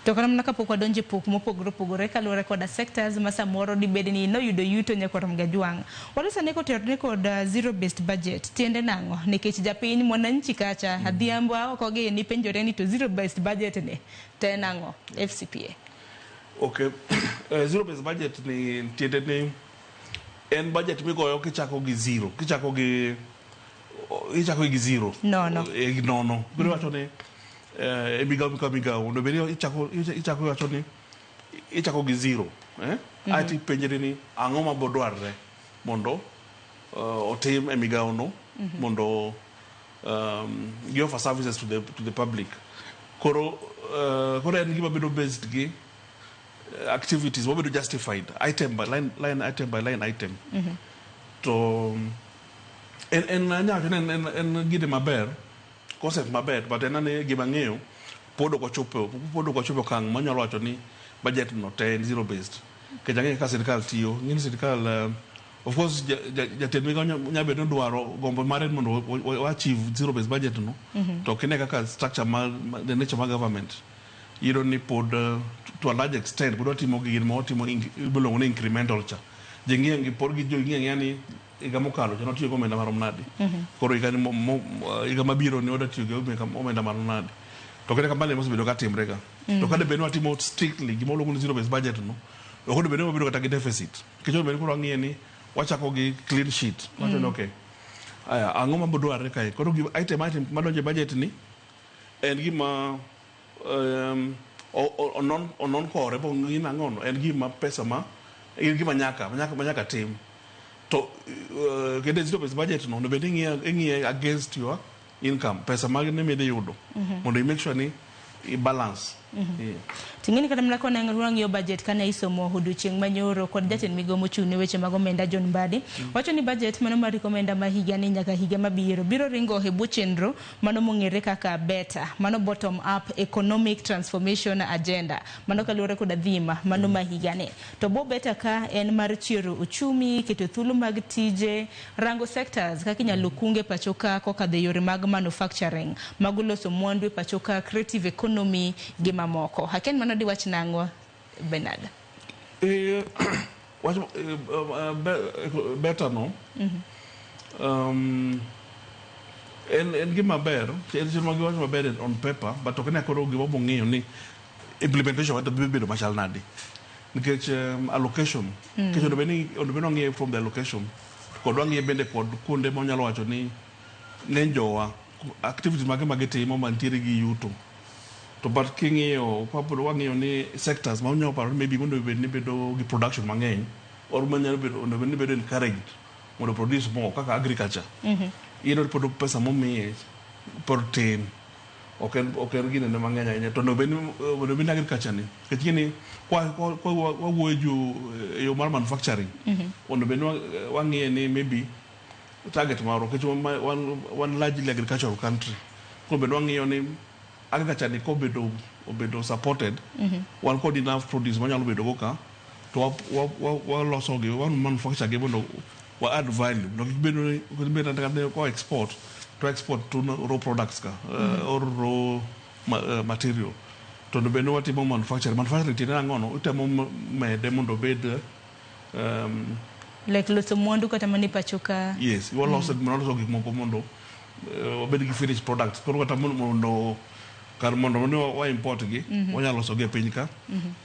To kata mana kapok wadonjo e pok mopogore opogore kaluwore koda sectors ma samoro dibed ni noyudo yuto nyakwar Mgajwang'. Waloso ane koterore kod zero based budget. Tiende nang'o? Nikech japiny mwananchi kacha adhiambo a oko gi ni penjore ni to zero based budget ni to en ang'o? FCPA. Okay. Zero based budget ni tiende ni en budget migoyo kichako gi zero, kichako gi ichako gi zero. Nono. E, nono. Koro iwacho ni e migawo ka migawo onego bed ni ichako iwacho ni ichako gi zero, eh? Aeto ipenjri ni ang'o ma bodwarre mondo otim e migawo no mondo gi offer services to the public. Koro en gima bedo based gi activities mabedo justified item by line, line item by line item. To en anyalo wacho ni en gine maber, concept maber, but en ane gima ang'eyo pod ok wachopo okang' manyalo wacho ni budget no te en zero based, nikech ang'eyo kaka sirikal tiyo. Ing'e ni sirikal, of course, jatend migao nya bedo ni dwaro gombo mare mondo wa achieve zero based budget no, to ok ine kaka structure mar the nature mar government, iyudo ni pod to a large extent pod watimo gin ma watimo iluongo ni incremental cha. Ji ng'iyo gi pod gi jo ng'iyo ang'iya ni higa mokalo cha notiyo gi omenda marom nade, koro higa ni higa mabiro ni wadwa tiyo gi omenda marom nade. To kata kamano mosebedo ka timre ga, to ka debed ni watimo strictly gima waluongo ni zero based budget no, ok onego bed ni wabedo kata gi deficit, nikech onego bed ni koro wang'iye ni wachako gi clean sheet. Wacho ni okay, aya, ang'o ma dwarre kae? Koro item madonjo e budget ni en gima onon kore bong'i nang'o no, en gima pesa ma en gima nyaka tim. To kendo e zero based budget no onego bed ni ing'iye against your income, pesa ma ne midhi yudo, mondo i make sure ni i balance. Yeah. Ting'eni kata mana kone wang'iyo budget kane isomo odiochieng' manyoro kod jatend migao mochung' ne weche mag omenda John Mbadi wacho ni budget mano mar omenda ma higa ni nyaka higa mabiro biro ringo e bwo chenro mano mong'ere kaka BETA, mano Bottom Up Economic Transformation Agenda, mano kaluwore koda dhima mano ma higa ni. To bwo BETA ka en mar chiero uchumi, keto thuolo mag tije, rango sectors kaka inyalo kunge pacho ka kokadho e yore mag manufacturing, mago loso mwandu e pacho ka, creative economy gi mamoko. Akia ni mano diwach nang'o, Bernard? Wach BETA no en gima ber, en chenro ma giwacho maber on paper, but ok ne koro gima bong'iyo ni implementation mar to biro bedo machal nade, nikech allocation, nikech onego bed ni wang'iye from the allocation kod wang'iye bende kod kuonde ma wanyalo wacho ni ng'eny jowa activities mage ma gitimo mantiere gi yuto. To but king'iyo kapod wang'iyo ni sectors ma wanyalo paro ni maybe mondo bed ni bedo gi production mang'eny or manyalo bedo onego bed ni bedo encouraged mondo produce more, kaka agriculture, iyudo ni pod pesa momiye pod tin, ok en ginene mang'eny ahinya. To onego bed ni agriculture ni, nikech gini kwa wawuoyo ju e yo mar manufacturing, onego bed ni wang'iye ni maybe target marwa, nikech wan largely agricultural country, koro bed wang'iyo ni agriculture ni kobedo obedo supported, wan kod enough produce manyalo bedo go ka to waloso gi, wa manufacture gi mondo wa add value, mondo kik bed ni kik bed kata ni kwa export to export to raw products ka or raw material. To onego bed ni watimo manufacturing. Manufacturing tiende ang'o no? Itemo mede mondo obed like loso mwandu kata mana e pacho ka. Yes, waloso waloso gik moko mondo wabed gi finished products. Koro kata mondo kar mondo ni wa import gi, wanyalo loso gi e piny ka,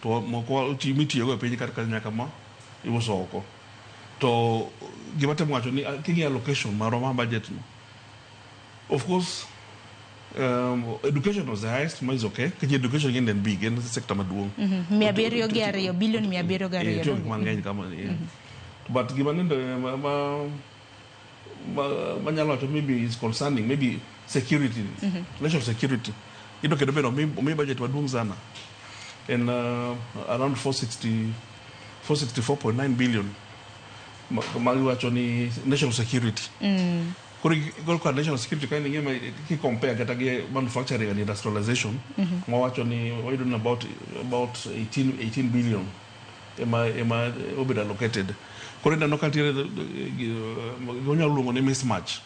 to moko mitiyogo e piny ka kata nyaka ma iuso oko. To gima temo wacho ni king'iyo allocation marwa mar budget no, of course education was the highest, ma is okay, nikech education gin en big, en sector maduong'. 702 bilion 702. Eh, tiyo gik mang'eny kama, yeah. But gima nende ma manyalo wacho maybe is concerning, maybe security, national security, iyudo kendo bende omi budget maduong' sana, en around 460 464.9 billion ma giwacho ni national security. Koro ka national security ka ing'e ki compare kata gi manufacturing and industrialization, mawacho ni wayudo ni about 18 billion ema obedo allocated. Koro ineno ka nitiere onyalo luongo ni mismatch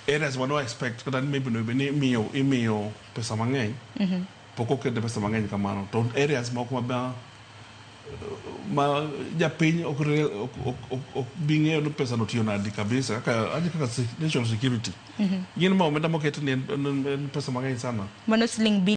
areas mane wa expect kata ni maybe onego bed ni imiyo pesa mang'eny. Pok oketne pesa mang'eny kamano. To areas moko ma ma japiny ok ok ok ok ok bi ng'eyo ni pesa no tiyo nadi kabisa kaka aje kaka national security. Gin ma omenda moket ni en pesa mang'eny sana. Mano siling